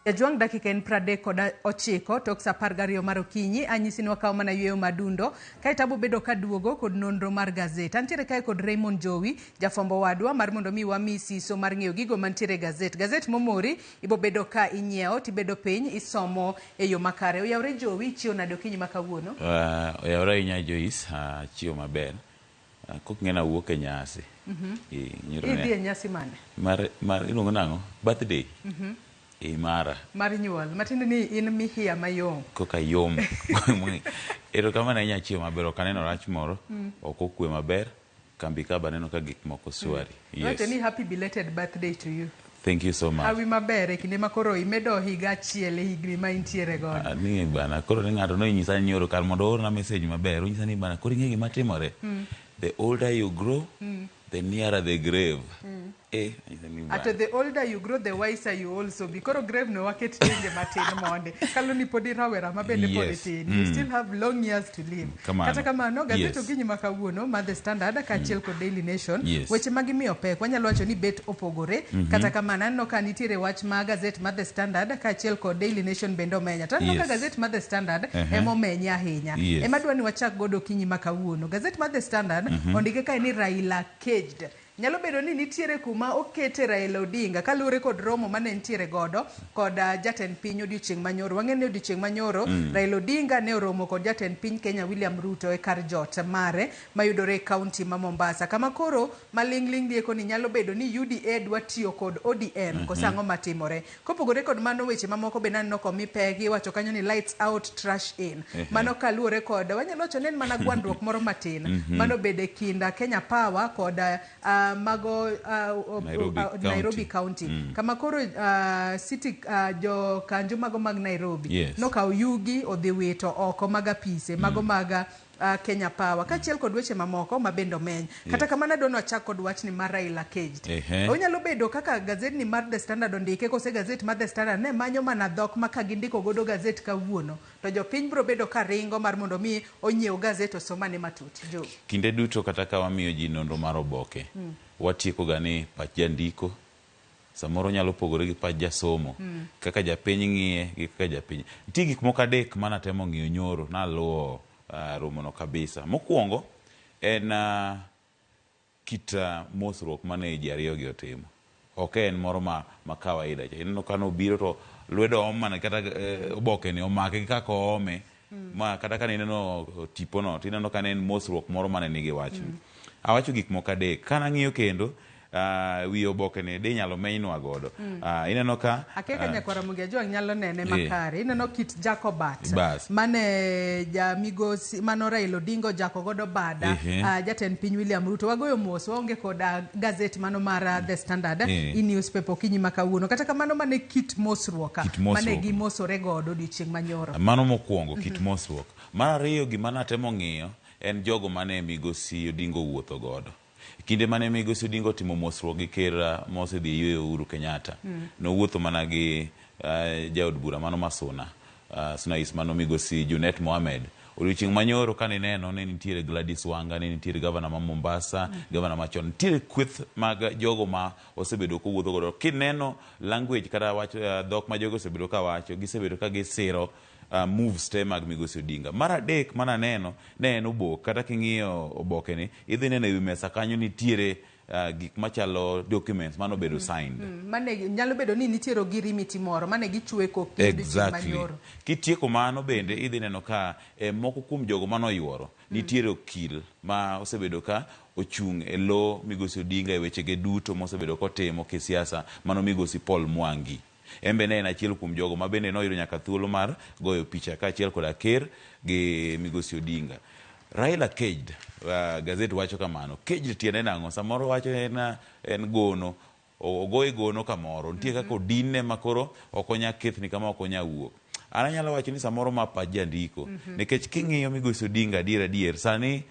Jajwang' dakika en 39 tok saa 12 mar okinyi. Anyisi ni wakawo mana yueyo madundo kaeto abo bedo kaduogo kod nonro mar gazet. Antiere kae kod Raymond Jowi, jafwambo wadwa mar mondo mi wami siso mar ng'eyo gigo mantiere e gazet. Gazet momori ibo bedo ka inyiewo tibedo piny isomo e yo makare. Oyawre Jowi, ichiewo nade okinyi ma kawuono? Oyawre ahinya Joyce, achiewo maber. Kok ing'e ni awuok e nyasi. Eh, Idhi e nyasi mane? Mar, mar iluongo nang'o? Birthday. Eh, mara. Mar nyuol. Matiende ni in mihia mayom. Koka yom. Erokamano ahinya achiewo maber, ok aneno rach moro. Ok okwe maber. Kambi ka be aneno ka gik moko swari. Yes. Iwacho ni happy belated birthday to you. Thank you so much. Hawi maber e kinde ma koro imedo higa achiel e higni ma intiere godo. Ah, ni bana koro ni ng'ato nonyisa nyoro kar mondo oorna message maber onyisa ni bana koro ing'e gima timore. The older you grow, the nearer the grave. Eh, anyisa ni bana. Ato the older you grow, the wiser you also be. Koro grave no waket tenge matin monde. Kalo ni podi rawera ma bende podi tin. You still have long years to live. Kamano. Kata kamano, gazet okinyi ma kawuono mar The Standard kaachiel kod Daily Nation, weche ma gimiyo pek wanyalo wacho ni bet opogore. Kata kamano, aneno ka nitiere wach ma gazet mar The Standard kaachiel kod Daily Nation bende omenya. To aneno ka gazet mar The Standard ema omenye ahinya. Ema adwa ni wachak godo okinyi ma kawuono. Gazet mar The Standard ondike kae ni Raila caged. Nyalo bedo ni nitiere kuma okete Raila Odinga kaluwore kod romo mane nitiere godo kod jatend piny odiochieng' manyoro. Wang'eyo ni odiochieng' manyoro Raila Odinga ne oromo kod jatend piny Kenya William Ruto e kar jot mare mayudore e kaunti ma Mombasa. Kama koro maling'ling' lieko ni nyalo bedo ni UDA dwa tiyo kod ODM koso ang'o matimore. Kopogore kod mano weche mamoko bende aneno komi pek iwacho kanyo ni lights out trash in. Mano kaluwore kod wanyalo wacho ni en mana gwandruok moro matin mano bede kind Kenya Power kod mago Nairobi County. Nairobi County. Kama koro city jo kanjo mago mag Nairobi nokawo yugi odhi wito oko mag apise mago mag Kenya Power kaachiel kod weche mamoko ma bende omeny. Kata kamano adwa ni wachak kod wachni mar Raila caged. Onyalo bedo kaka gazetni mar The Standard ondike kose gazet mar The Standard ne manyo mana dhok ma ka gindiko godo gazet kawuono to jopiny biro bedo ka ringo mar mondo mi onyiew gazet osomane matut. Joe. Kinde duto kata ka wamiyo ji nonro mar oboke, watieko ga ni pach jandiko samoro nyalo pogore gi pach jasomo, kaka japiny ng'iye gi kaka japiny. Nitie gik moko adek mane atemo ng'iyo nyoro, naluwo romono kabisa. Mokwongo en kit mosruok mane ji ariyogi otimo. Ok en moro ma kawaida cha. Ineno ka nobiro to lwedo oom mana kata oboke ni omake gi kaka oome. Ma kata ka nineno tipo no tineno ka ne en mosruok moro mane nigi wachni. Awacho gik moko adek. Ka nang'iyo kendo wi oboke ni de inyalo menynwa godo. Ineno ka Akia ka nyakwar Ramogi Ajwang' nyalo nene makare. Ineno kit Jacobat Bas. mane ja migosi mano Raila Odinga ojako godo bada jatend piny William Ruto. Wagoyo mos waonge kod gazet mano mar The Standard e newspaper okinyi ma kawuono. Kata kamano mane kit mosruok Kit mane mosruok. gimosore godo odiochieng' manyoro. Mano mokwongo, kit mosruok. Mar ariyo gima natemo ng'iyo en jogo mane migosi Odinga owuotho godo. Kinde mane migosi Odinga otimo mosruok gi ker mosedhi e yueyo Uhuru Kenyatta, nowuotho mana gi jaod bura mano ma Suna, Suna East mano migosi Junet Mohamed. Odiochieng' manyoro kane ineno ne nitiere Gladys Wanga, ne nitiere gavana ma Mombasa, gavana machon. Nitiere kweth mag jogo ma osebedo kowuotho godo. Kineno language kata wach dhok ma jogo osebedo ka wacho, gisebedo ka gisiro moves te mag migosi Odinga. Mar adek mane aneno ne en obok. Kata king'iyo oboke ni, idhi neno ewi mesa kanyo nitiere gik machalo documents mane obedo signed. Mane nyalo bedo ni nitiere ogirimiti moro mane gichweko odiochieng' manyoro. Kitieko mano bende idhi neno ka moko kuom jogo mane oyuoro nitiere okil ma osebedo ka ochung' e lo migosi Odinga e wechege duto mosebedo kotimo kisiasa, mano migosi Paul Mwangi. En be ne en achiel kuom jogo ma bende noyudo nyaka thuolo mar goyo picha kaachiel koda ker gi migosi Odinga. Raila caged, gazet wacho kamano. Caged tiende nang'o? Samoro wacho en, en gono. Ogoye gono kamoro. Nitie kaka odinne ma koro ok onya kethni kama ok onya wuok. An anyalo wacho ni samoro ma pach jandiko. Nikech king'iyo migosi Odinga adier adier, sani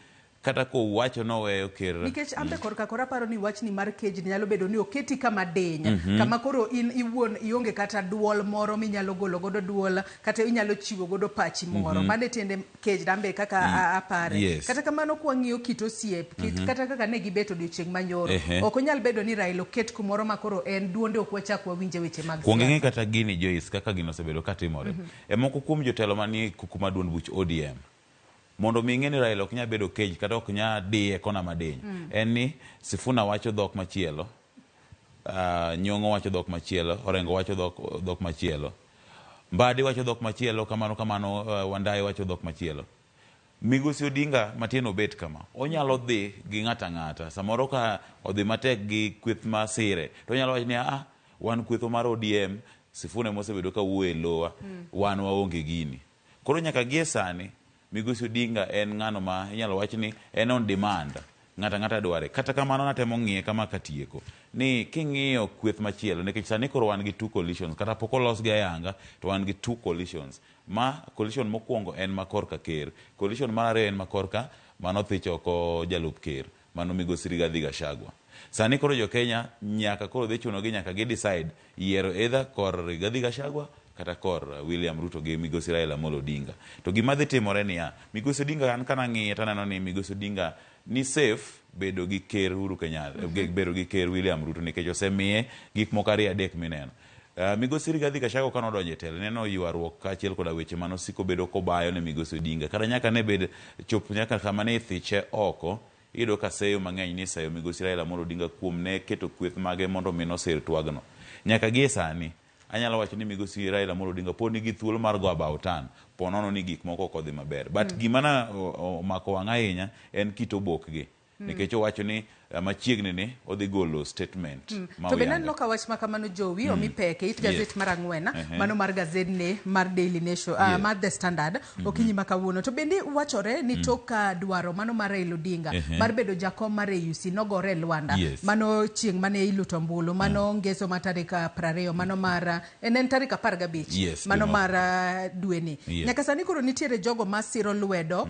Kata kowacho noweyo ker Nikech an be korka kora aparo ni wachni mar kejni nyalo bedo ni oketi kama diny, kama koro in iwuon ionge kata duol moro minyalo golo godo duol kata inyalo chiwo godo pachi moro. Mano e tiende kej an be kaka apare. Kata kamano kwang'iyo kit osiep, kit kata kaka ne gibet odiochieng' manyoro, ok onyal bedo ni Raila oket kumoro ma koro en duonde ok wachak wawinje weche mag Kuong ing'e siasa. kata gini Joyce kaka gino osebedo katimore. E moko kuom jotelo manie kuku mar duond buch ODM, mondo mi ing'e ni Raila ok nyal bedo cage kata ok nyal diye kona madiny, en ni Sifuna wacho dhok machielo, Nyong'o wacho dhok machielo, Orengo wacho dhok, dhok machielo, Mbadi wacho dhok machielo, kamano kamano, Wandayi wacho dhok machielo. Migosi Odinga matin obet kama, onyalo dhi gi ng'ato ang'ata. Samoro ka odhi matek gi kweth ma sire, to onyalo wacho ni a wan kwethwa mar ODM, Sifuna ema osebedo ka wuoyo e lowa, wan waonge gini. Koro nyaka gie sani, Migosi Odinga en ng'ano ma inyalo wach ni en on demand, ng'ato ang'ata dware. Kata kamano natemo ng'iye kama katieko, ni king'iyo kweth machielo, nikech sani koro wan gi two coalitions, kata pok olosgi ayanga, to wan gi two coalitions. Ma coalition mokwongo en ma korka ker, coalition mar ariyo en ma korka manothich oko jalup ker, mano Migosi Rigathi Gachagua. Sani koro jo Kenya nyaka koro dhi chunogi nyaka gi decide yiero either kor Rigathi Gachagua kata kor William Ruto gi Migosi Raila Amolo Odinga. To gima dhi timore niya, Migosi Odinga an kana ng'iye to aneno ni Migosi Odinga ni safe bedo gi ker Uhuru Kenyatta, bedo gi ker William Ruto nikech osemiye gik moko ariyo adek mineno. Migosi Rigathi Gachagua kane odonjo e telo, ineno ywaruok kaachiel koda weche mane osiko bedo kobayo ne Migosi Odinga. Kata nyaka ne bed chop nyaka kama ne ithiche oko, iyudo ka seyo mang'eny ni iseyo Migosi Raila Amolo Odinga kuom ne keto kweth mage mondo mi nosir twagno. Nyaka gie sani, anyalo wacho ni Migosi Raila Amolo Odinga pod nigi thuolo mar go about turn po nono ni gik moko ok odhi maber. But gima na omako wang'a ahinya en kit obokgi. Nikech owacho ni machiegni ni odhi golo statement ma To bende oyanga. aneno ka wach ma kamano Jowi omi pek e it gazet mar ang'wen mano mar gazedni mar Daily Nation mar The Standard okinyi ma kawuono. To bende wachore ni tok ka dwaro mano mar Raila Odinga mar bedo jakom mar AUC nogore e lwanda mano chieng' mane iluto ombulu mano ngeso ma tarik 20 mano mar en en tarik 15 mano mar dweni. Nyaka sani koro nitiere jogo ma siro lwedo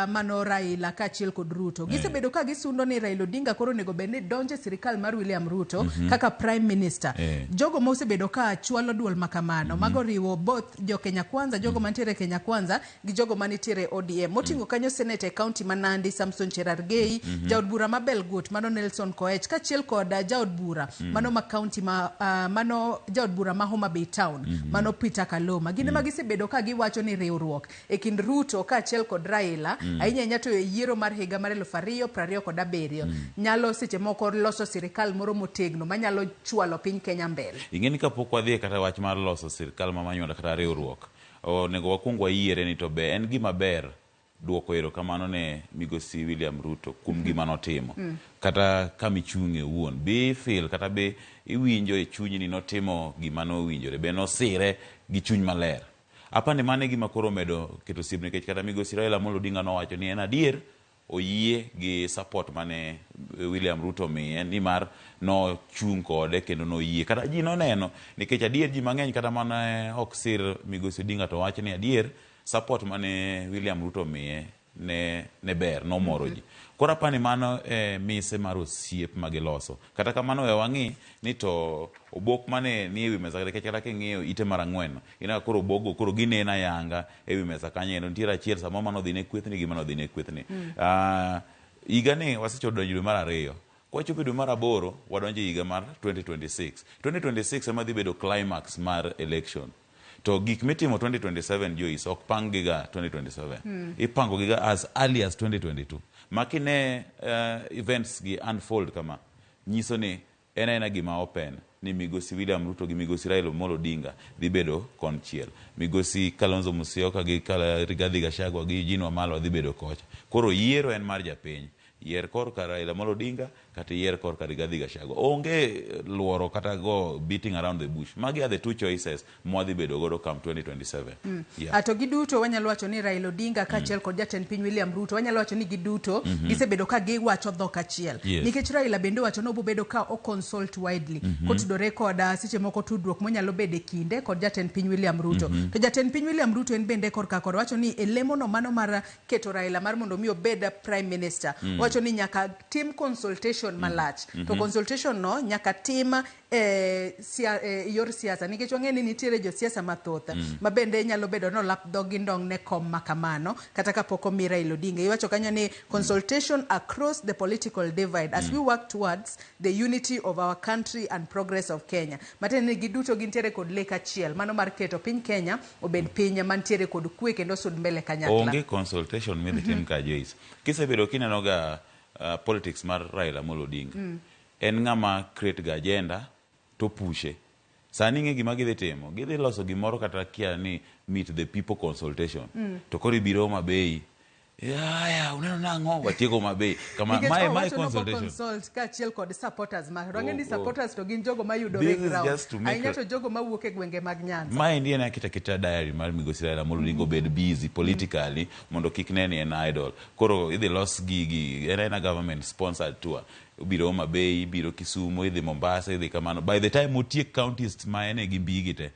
mano Raila kaachiel kod Ruto. Gisebedo ka gisundo ni Raila Odinga koro onego bed ni donjo e sirikal mar William Ruto kaka Prime Minister. Jogo ma osebedo ka chwalo duol ma kamano, mago oriwo both jo Kenya Kwanza, jogo mantiere Kenya Kwanza gi jogo manitiere ODM. Moting'o kanyo seneta e county ma Nandi Samson Cherargei, jaod bura ma Belgut mano Nelson Koech, kaachiel kod jaod bura mano ma county ma mano jaod bura ma Homa Bay Town mano Peter Kaloma. Gin ema gisebedo ka giwacho ni riwruok e kind Ruto kaachiel kod Raila ahinya ahinya to e yiero mar higa mar 2027 nyalo seche moko loso sirikal moro motegno manyalo chwalo piny Kenya mbele. Ing'e ni kapok wadhi e kata wach mar loso sirikal ma Manyuanda kata riwruok, onego wakwong wayiere ni to be en gima ber duoko erokamano ne Migosi William Ruto kuom gima notimo. Kata kama ichung'e owuon, be ifeel kata be iwinjo e chunyi ni notimo gima nowinjore, be nosire gi chuny maler. Apani mano e gima koro omedo keto osiep nikech kata Migosi Raila Amolo Odinga nowacho ni en adier oyie gi support mane William Ruto omiye nimar nochung' kode kendo noyie. Kata ji noneno nikech adier ji mang'eny kata mane ok sir Migosi Odinga to wacho ni adier support mane William Ruto omiye ne ber, nomoro ji. Koro apani mano e mise mar osiep ma giloso. Kata kamano we wang'i ni to obok mane ni ewi mesa nikech kata king'iyo ite mar ang'wen no, ineno ka koro obokgo koro gineno ayanga ewi mesa kanyo endo. Nitiere achiel samoro mane odhi ne kwethni gi mane odhi ne kwethni. Higani wasechopo donjo dwe mar ariyo. Kwachopo e dwe mar aboro, wadonjo e higa mar 2026. 2026 ema dhi bedo climax mar election. To gik mitimo 2027 Joyce, ok pang gi ga 2027. Ipango gi ga as early as 2022. Ma kine events gi unfold kama, nyiso ni en aena gima open ni Migosi William Ruto gi Migosi Raila Amolo Odinga dhi bedo konchiel. Migosi Kalonzo Musyoka gi Rigathi Gachagua gi Eugene Wamalwa dhi bedo kocha. Koro yiero en mar japiny. Yier korka Raila Amolo Odinga kata iyier korka Rigathi Gachagua. Onge luoro kata go beating around the bush. Magi are the two choices mwadhi bedo godo come 2027. Yeah. To giduto wanyalo wacho ni Raila Odinga kaachiel kod jatend piny William Ruto, wanyalo wacho ni giduto gisebedo ka giwacho dhok achiel. Nikech Raila bende owacho ni obobedo ka o consult widely kotudore kod seche moko tudruok monyalo bedo e kinde kod jatend piny William Ruto. To jatend piny William Ruto en bende korka kod wacho ni e lemono mano mar keto Raila mar mondo mi obed prime minister, owacho ni nyaka tim consultation malach. To consultation no nyaka tim e yor siasa, nikech wang'eyo ni nitiere josiasa mathoth ma bende nyalo bedo ni olap dhog gi ndong' ne kom ma kamano kata kapok omi Raila Odinga. Iwacho kanyo ni consultation across the political divide as we work towards the unity of our country and progress of Kenya. Matiende ni giduto gintiere kod lek achiel, mano mar keto piny Kenya obed piny mantiere kod kwe kendo sud mbele kanyakla. Onge consultation midhi tim ka, Joyce. Kisebedo kineno ga politics mar Raila Amolo Odinga. En ng'ama create ga agenda to pushe. Sani ing'e gima gidhi timo. Gidhi loso gimoro kata kia ni meet the people consultation. To koro ibiro Homa Bay. Aya, uneno nang'o? Watieko Homa Bay. Kama Nikech mae mae owacho nobo consultation. consult kaachiel kod supporters ma wang'e ni Oh. supporters to gin jogo mayudore This e is ground just to make ahinya to jogo mawuok e gwenge mag Nyanza. Maendi en aketa keta diary mar migosi Raila Amolo Odinga obed busy politically mondo kik ne ni en idle. Koro idhi los gigi, en aena government sponsored tour. Obiro Homa Bay, ibiro Kisumu, idhi Mombasa, idhi kamano. By the time otiek counties ma ene gi mbigi te,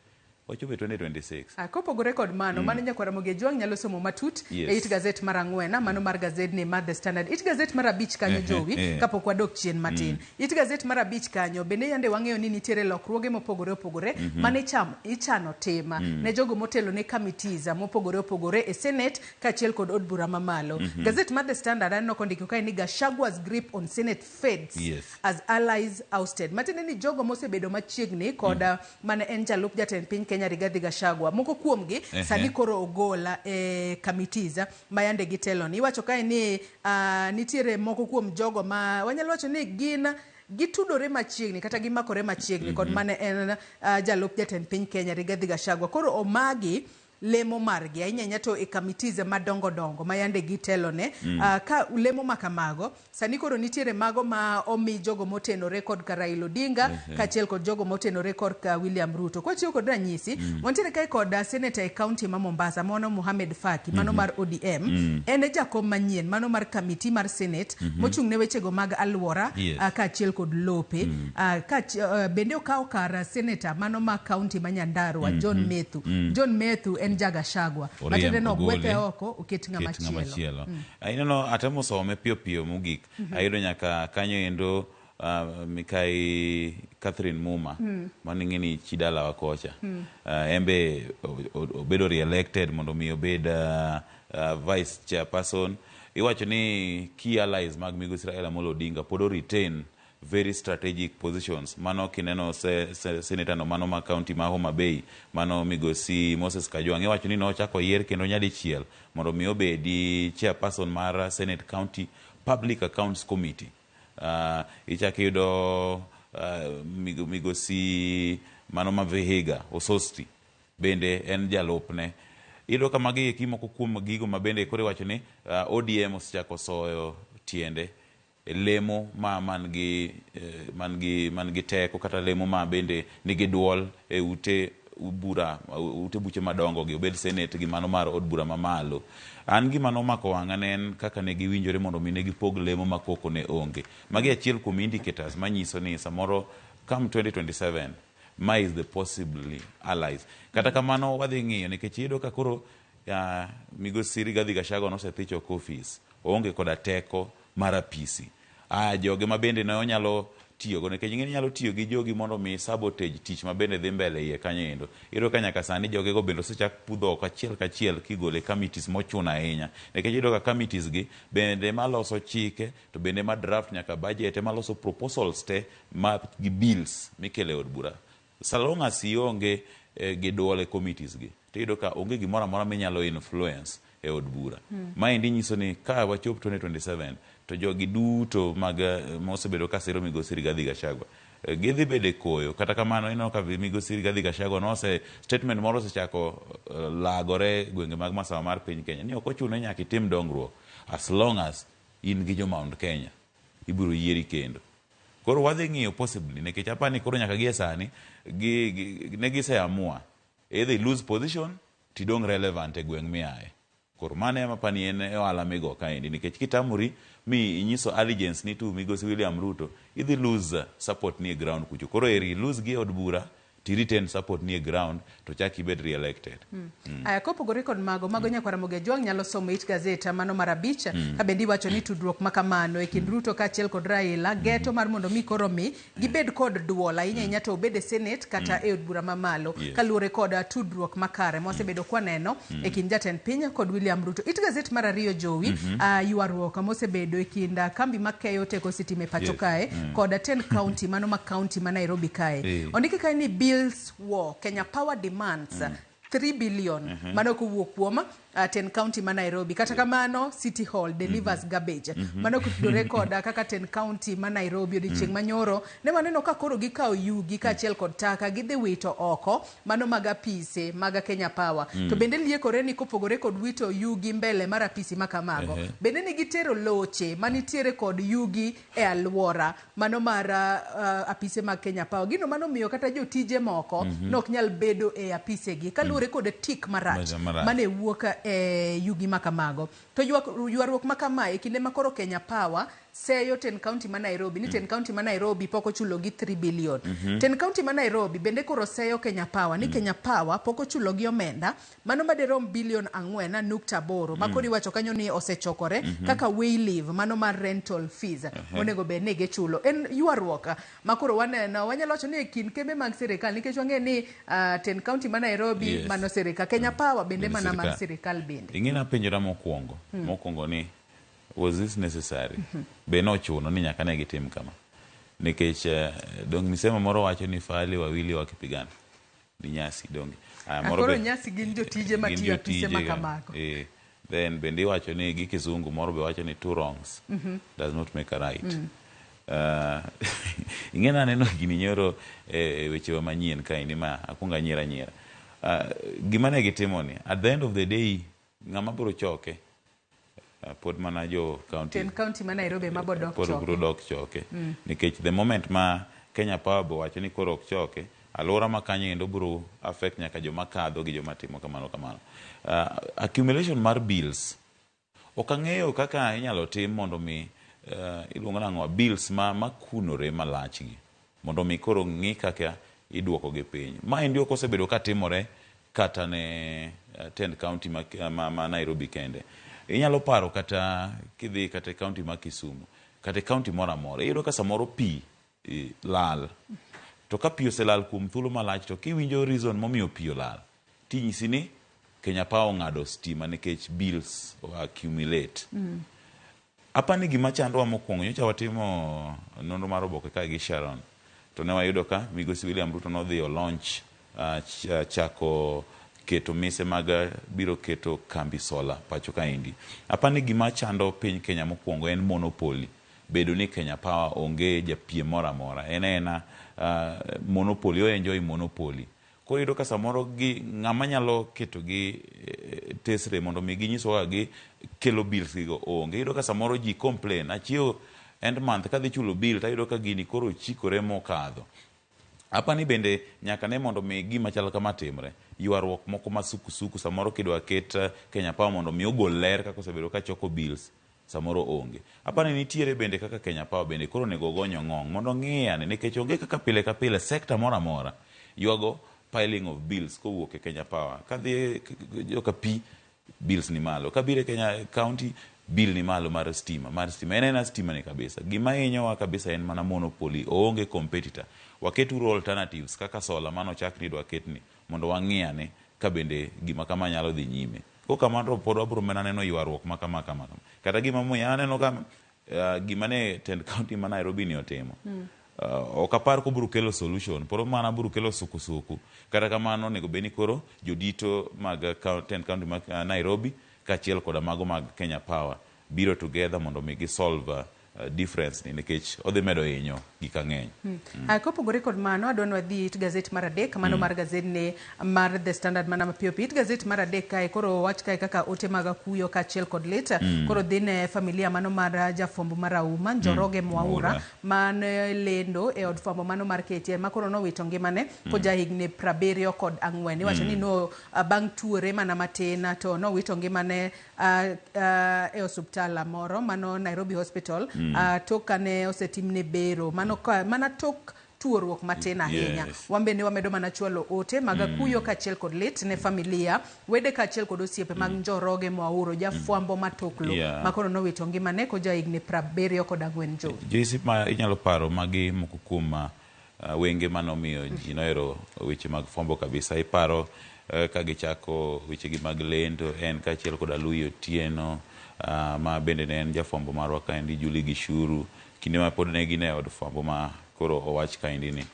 wachopo e 2026. Kopogore kod mano, mano nyakwar Ramogi Ojwang' nyalo somo matut e it gazet mar 4, mano mar gazedni mar The Standard. It gazet mar 5 kanyo, Jowi, kapok wadok chien matin. It gazet mar 5 kanyo, bende yande wang'eyo ni nitiere lokruoge mopogore opogore mane ichano tim ne jogo motelo ne committees mopogore opogore e Senate kaachiel kod od bura mamalo. Gazet mar The Standard aneno kondiko kae ni Gachagua's grip on Senate fades as allies ousted. Matiende ni jogo mosebedo machiegni kod mane en jalup jatend piny Kenya Rigathi Gachagua, moko kuomgi sani koro ogola e committees ma yande gitelo ni. Iwacho kae ni nitiere moko kuom jogo ma wanyalo wacho ni gin gitudore machiegni kata gimakore machiegni kod mane en jalup jatend piny Kenya Rigathi Gachagua. Koro omagi lemo margi ahinya ahinya to e committees madongo dongo ma yande gitelone. Ka lemo ma kamago sani koro nitiere mago ma omi jogo motenore kod ka Raila Odinga kaachiel kod jogo motenore kod ka William Ruto. Kwatiyo kod ranyisi, wantiere kae kod senator e county ma Mombasa mano Mohamed Faki, mano mar ODM. En e jakom manyien mano mar committee mar Senate mochung' ne wechego mag alwora kaachiel kod lope. Bende okawo kar senator mano ma county ma Nyandarua, John Methu. John Methu en ja Gachagua. Oriem, Matiende ni ogwethe ogole, oko oket ng'ama ket ng'ama chielo. Chielo. Ineno atemo some piyo piyo mogik. Ayudo nyaka kanyo endo Mikai Catherine Muma mano ing'e ni chi dalawa kocha. En be obedo re-elected mondo mi obed vice chairperson. Iwacho ni key allies mag migosi Raila Amolo Odinga pod o retain very strategic positions. Mano kineno senator no mano ma county ma Homa Bay, mano migosi Moses Kajwang'. Iwacho ni nochako yier kendo nyadichiel mondo mi obedi chairperson mar Senate County Public Accounts Committee. Ichak iyudo migosi mano ma Vihiga Osotsi bende en jalupne. Iyudo ka magi eki moko kuom gigo ma bende koro iwacho ni ODM osechako soyo tiende e lemo ma man gi teko kata lemo ma bende nigi duol e ute bura, ute buche madongo gi, obed Senate gi mano mar od bura mamalo. An gima nomako wang'a ne en kaka ne giwinjore mondo mi ne gipog lemo ma koko ne onge. Magi achiel kuom indicators manyiso ni samoro come 2027 ma is the possibly allies. Kata kamano wadhi ng'iyo nikech iyudo ka koro migosi Rigathi Gachagua nosethich oko ofis, oonge koda teko mar apisi. Joge ma bende ne onyalo tiyogo nikech ing'e ni inyalo tiyo gi jogi mondo mi sabotage tich ma bende dhi mbele iye kanyo endo. Iyudo ka nyaka sani joge go bende osechak pudho oko achiel kachiel kigole e committees mochuno ahinya. Nikech iyudo ka committees gi bende maloso chike to bende ma draft nyaka budget ema loso proposals te ma gi bills mikelo e od bura. So long as ionge gi duol e committees gi, tiyudo ka onge gimoro amora minyalo influence e od bura. Maendi nyiso ni ka wachop 2027 to jogi duto mag mosebedo ka siro migosi Rigathi Gachagua gidhi bedo e koyo. Kata kamano ineno ka migosi Rigathi Gachagua nose statement moro osechako lagore e gwenge mag masawa mar piny Kenya ni ok ochuno ni nyaka itim dongruok as long as in gi jo Mount Kenya ibiro yieri kendo. Koro wadhi ng'iyo possibly nikech apani koro nyaka gie sani gi, gi, ne gise amua either lose position tidong' relevant e gweng' miaye. Koro mano ema apani en ohala migo kaendi nikech kitamori mi inyiso allegiance ni to migosi William Ruto idhi lose support ni e ground kucho. Koro eri lose gi e od bura ti retain support ni e ground to chak ibed re-elected. Aya, kopogore kod mago, mago nyakwar Ramogi Ajwang' nyalo somo it gazet mano mar abich ka bende iwacho ni tudruok ma kamano e kind Ruto kaachiel kod Raila geto mar mondo mi koro mi gibed kod duol ahinya ahinya to obed e senate kata e od bura mamalo kaluwore kod tudruok makare mwasebedo kwaneno e kind jatend piny kod William Ruto. It gazet mar ariyo jowi ywaruok mosebedo e kind kambi makeyo teko sitima e pacho kae kod tend county mano ma county ma Nairobi kae. Ondiki kae ni bills war Kenya Power demands 3 billion mano kowuok kuom ten county ma Nairobi. Kata kamano City Hall delivers garbage. Mano kotudore kod kaka ten county ma Nairobi odiochieng' manyoro ne waneno ka koro gikawo yugi kaachiel kod taka gidhi wito oko mano mag apise mag Kenya Power. To bende liekore ni kopogore kod wito yugi mbele mar apisi ma kamago bende ne gitero loche manitiere kod yugi e alwora mano mar apise mag Kenya Power. Gino mano miyo kata jotije moko nok nyal bedo e apisegi kaluwore kod tik marach Marach. mane wuok e yugi ma kamago. To ywaruok ma kamae e kinde ma koro Kenya Power seyo ten county ma Nairobi ni ten county ma Nairobi pok ochulo gi 3 billion. Ten county ma Nairobi bende koro seyo Kenya Power ni Kenya Power pok ochulo gi omenda mano maderom bilion 4.8 ma koro iwacho kanyo ni osechokore kaka wayleave mano mar rental fees monego bed ni gichulo. En ywaruok ma koro waneno wanyalo wacho ni e kind kembe mag sirikal nikech wang'e ni ten county ma Nairobi mano sirikal Kenya Power bende Bende mana mar sirikal. sirikal bende. Ing'e napenjora mokwongo mokwongo ni was this necessary? Be nochuno ni nyaka ne gitim kama? Nikech dong misemo moro wacho ni fahali wawili wakipigana ni nyasi donge. Aya, moro Koro nyasi gin jotije gin matiyo apise jotije ma ga. kamago. Then bende iwacho ni gi kizungu moro be wacho ni two wrongs does not make a right. Ing'e naneno gini nyoro e wechewa manyien kaendi ma akwongo anyiero anyiera. Gima ne gitimo ni at the end of the day ng'ama biro choke pod mana jo county Ten county ma Nairobi ema bodok pod choke. biro dok choke nikech the moment ma Kenya Power be owacho ni koro ok choke alwora ma kanyo endo biro affect nyaka joma kadho gi joma timo kamano kamano. Accumulation mar bills ok ang'eyo kaka inyalo tim mondo mi iluongo nang'o bills ma makunore malach gi mondo mi koro ng'i kaka iduoko gi piny. Maendi ok osebedo ka timore kata ne tend county ma Nairobi kende. Inyalo paro kata kidhi kata e county ma Kisumu kata e county moro amora iyudo ka samoro pi lal. To ka pi oselal kuom thuolo malach to kiwinjo reason momiyo pi olal tinyisi ni Kenya Power ong'ado stima nikech bills accumulate. Apani gima chandowa mokwongo nyocha watimo nonro mar oboke ka gi Sharon to ne wayudo ka migosi William Ruto nodhi o launch chako keto mise mag biro keto kambi sola pacho kaendi. Apani gima chando piny Kenya mokwongo en monopoly. Bedo ni Kenya Power onge japiem moro amora. En aena monopoly, o enjoy monopoly. Koro iyudo ka samoro gi ng'ama nyalo keto gi tesre mondo mi ginyiswa kaka gi kelo bills gigo onge. Iyudo ka samoro ji complain, achiewo end month kadhi chulo bill tayudo ka gini koro chikore mokadho. Apani bende nyaka ne mondo mi gima chal kama timre, ywaruok moko ma sukusuku samoro kidwa ket Kenya Power mondo mi ogol ler kaka osebedo ka choko bills samoro onge. Apani nitiere bende kaka Kenya Power bende koro onego ogony ong'ong mondo ong'i ane nikech onge kaka pile ka pile sector moro amora ywago piling of bills kowuok e Kenya Power. Kadhi joka pi bills ni malo, kabiro e Kenya County bill ni malo mar stima, mar stima. En aena stima ni kabisa. Gima hinyowa kabisa en mana monopoly, oonge competitor. Waketuru alternatives kaka solar manochak ni idwa ketni mondo wang'i ane ka bende gima kama nyalo dhi nyime. Kok kamano to pod wabiro mana neno ywaruok ma kama kama kama. Kata gima omiyo aneno ka gima ne tend county ma Nairobi ni otimo. Ok apar kobiro kelo solution, pod mana biro kelo sukusuku. Kata kamano onego bed ni koro jodito mag tend county ma Nairobi kaachiel koda mago mag Kenya Power biro together mondo mi gi solve difference ni nikech odhi medo hinyo gik ang'eny. Kopogore kod mano, adwa ni wadhi it gazet mar adek, mano mar gazedni mar The Standard mana mapiyo piyo. It gazet mar adek kae koro wach kae kaka ote mag akuyo kaachiel kod lit koro dhi ne familia mano mar jafwambo marahuma Njoroge Mwaura Mwaura. mane lendo e od fwambo mano mar KTN ma koro nowito ngimane koja higni 74. Iwacho ni no bang' tuore mana matin to nowito ngimane e osuptal moro mano Nairobi Hospital tok kane osetimne bero mano mana tok tuoruok matin ahinya. Wan bende wamedo mana chwalo ote mag akuyo kaachiel kod lit ne familia, wede kaachiel kod osiepe mag Njoroge Mwaura, jafwambo matoklo ma koro nowito ngimane koja higni 74 Jowi. Joyce, ma inyalo paro magi moko kuom wenge manomiyo ji nohero weche mag fwambo kabisa. Iparo ka gichako wechegi mag lendo, en kaachiel koda Louis Otieno ma bende ne en jafwambo marwa kaendi, Julie Gishuru, kinde ma pod ne gin e od fwambo ma koro owach kaendi ni.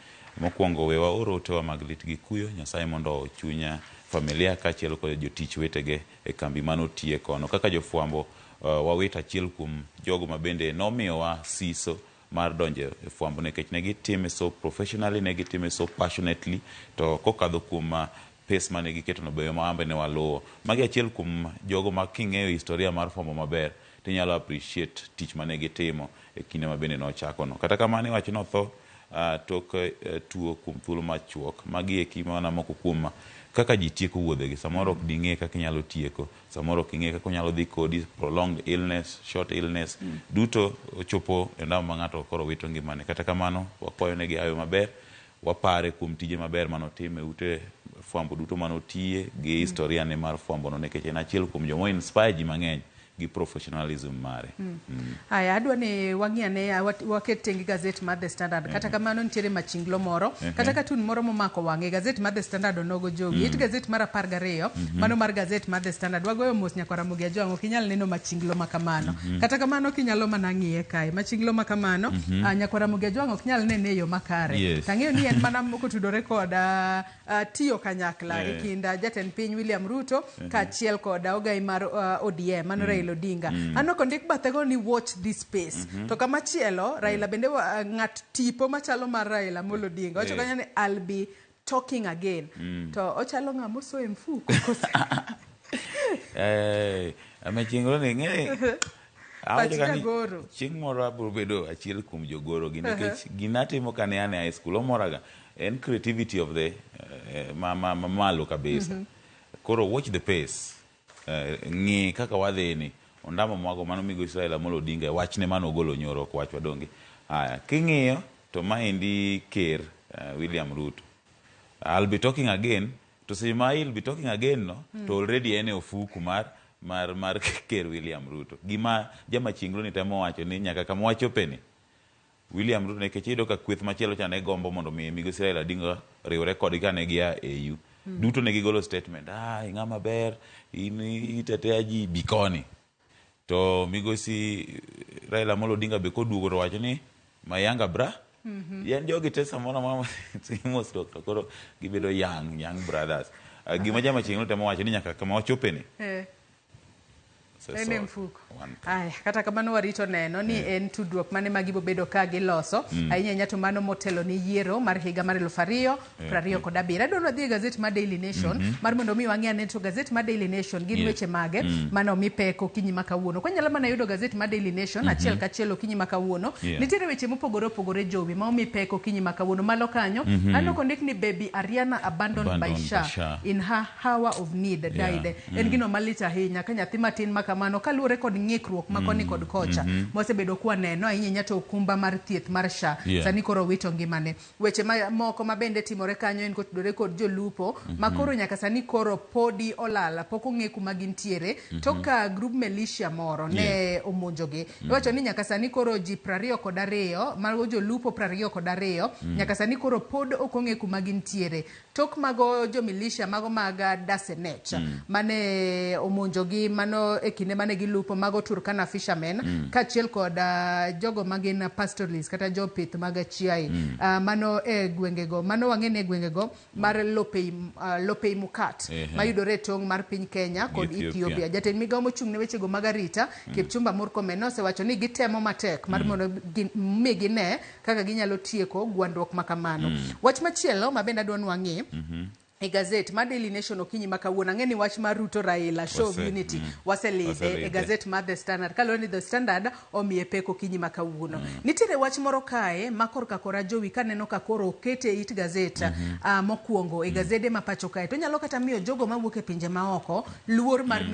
Mokwongo we waor otewa mag lit gi kuyo, Nyasaye mondo ochuny familia kaachiel kod jotich wetege e kambi manotiye kono. Kaka jofwambo wawito achiel kuom jogo ma bende nomiyowa siso mar donjo e fwambo nikech ne gitime so professionally, ne gitime so passionately, to kokadho kuom pace mane giketo no be ma ne waluwo. Magi achiel kuom jogo ma king'eyo historia mar fwambo maber tinyalo appreciate tich mane gitimo e kinde ma bende nochako no. Kata kamano iwacho ni otho tok tuo kuom thuolo machuok. Magi eki mana moko kuom kaka ji tieko wuodhegi. Samoro ok ding'e kaka inyalo tieko, samoro ok ing'e kaka onyalo dhi kodi, prolonged illness, short illness, duto ochopo e ndamo ma ng'ato koro wito ngimane. Kata kamano wakwayo negi hawi maber, wapare kuom tije maber manotimo e ute fwambo duto manotiye gi historia ne mar fwambo no nikech en achiel kuom joma inspire ji mang'eny gi professionalism mare. Aya, adwa ni wang'i ane waket tenge gazet mar The Standard. Kata kamano nitiere machinglo moro, kata katun moro momako wang'e. Gazet mar The Standard onogo jogi. It gazet mar 12, mano mar gazet mar The Standard. Wagoyo mos nyakwar Ramogi Ajwang', ok inyal neno machinglo ma kamano. Kata kamano kinyalo mana ng'iye kae. Machinglo ma kamano, nyakwar Ramogi Ajwang' ok nyal nene e yo makare. Tang'eyo ni en mana kotudore kod tiyo kanyakla e kind jatend piny William Ruto kaachiel kod ogai mar ODM mano Raila Odinga. Aneno kondik bathe go ni watch this space. To kamachielo Raila bende ng'at tipo machalo mar Raila Amolo Odinga. Wacho kanyo ni I'll be talking again. To ochalo ng'ama osoyo e mfuko kose? Machinglo ni ng'e Pach jagoro. Chieng' moro abiro bedo achiel kuom jogoro gi nikech gima atimo kane an e high school omoraga en creativity of the ma malo kabisa. Koro watch the pace. Ng'i kaka wadhi ni ondamo mwago mano migosi Raila Amolo Odinga wachne mano ogolo nyoro ok wach wadonge. Haya, king'iyo to maendi ker William Ruto. I'll be talking again to seche ma I'll be talking again no to already en e ofuku mar ker William Ruto. Gima jamachinglo ni temo wacho ni nyaka kama wachope ni William Ruto nikech iyudo ka kweth machielo cha ne gombo mondo mi migosi Raila Odinga riwre kodgi kane gia AU. Duto ne gigolo statement, ing'ama ber, in itetea ji bi koni. To migosi Raila Amolo Odinga be koduogo to wacho ni my younger bra. Yan jogi te samoro amora mosruok to koro gibedo young brothers. Gima jamachieng'no temo wacho ni nyaka kama wachope ni. En e mfuko. Aya, kata kamano warito neno ni en tudruok mane ma gibo bedo ka giloso ahinya ahinya to mano motelo ni yiero mar higa mar 2027. Adwaro wadhi e gazet mar Daily Nation mar mondo mi wang'e ane to gazet mar Daily Nation gin weche mage mane omi pek okinyi ma kawuono. Kwanyalo mana yudo gazet mar Daily Nation achiel kachiel okinyi ma kawuono. Nitiere weche mopogore opogore Jowi ma omi pek okinyi ma kawuono. Malo kanyo aneno kondik ni baby Ariana abandoned by Sha in her hour of need died. En gino malich ahinya ka nyathi matin ma kamano kaluwore kod ng'ikruok ma koni kod kocha mosebedo kwaneno ahinya ahinya to okumba mar thieth mar SHA sani koro wito ngimane. Weche moko ma bende timore kanyo en kotudore kod jolupo ma koro nyaka sani koro podi olal pok ong'e kuma gintiere tok ka group militia moro ne omonjogi. Iwacho ni nyaka sani koro ji 22 mago jolupo 22 nyaka sani koro pod ok ong'e kuma gintiere. Tok mago jo militia mago mag Dasenech mane omonjogi mano e kinde kinde mane gilupo mago Turkana fishermen kaachiel kod jogo magin pastoralists kata jopith mag chiaye mano e gwengego mano wang'e ni e gwengego mar Lopei, Lopei Mukat mayudore e tong' mar piny Kenya kod Ethiopia. Ethiopia. Jatend migao mochung' ne wechego mag arita Kipchumba Murkomen nosewacho ni gitemo matek mar mondo mi gine kaka ginyalo tieko gwandruok ma kamano. Wach machielo ma bende adwa ni wang'i e gazet mar Daily Nation okinyi ma kawuono, ang'e ni wach mar Ruto Raila show of unity waselidhe e Waselidhe. gazet mar The Standard, kaluwore ni The Standard omiye pek okinyi ma kawuono. Nitiere wach moro kae ma korka kora jowi kaneno ka koro okete e it gazet mokwongo e gazede ma pacho kae, to nyalo kata miyo jogo mawuok e pinje maoko luor mar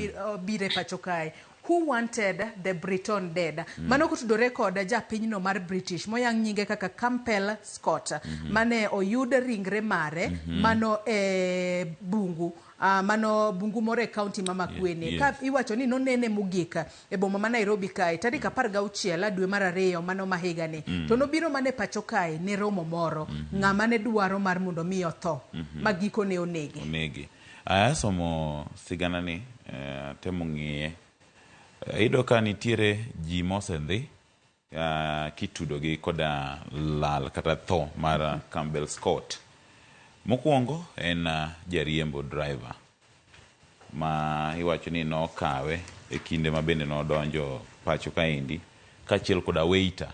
biro e pacho kae. Who wanted the Briton dead? Mano kotudore kod japinyno mar British moyang nyinge kaka Campbell Scott mane oyud ringre mare mano e bungu, mano bungu moro e kaunti ma Makueni. Ka iwacho ni nonene mogik e boma ma Nairobi kae tarik 16 dwe mar ariyo mano ma higani, to nobiro mana e pacho kae ne romo moro. Ng'ama ne dwaro mar mondo mi otho ma gikone onege? Onege. Aya somo siganani, temo ng'iye. Iyudo ka nitiere ji mosedhi kitudogi koda lal kata tho mar Campbell Scott. Mokwongo en jariembo, driver, ma iwacho ni nokawe e kinde ma bende nodonjo pacho kaendi, kaachiel koda waiter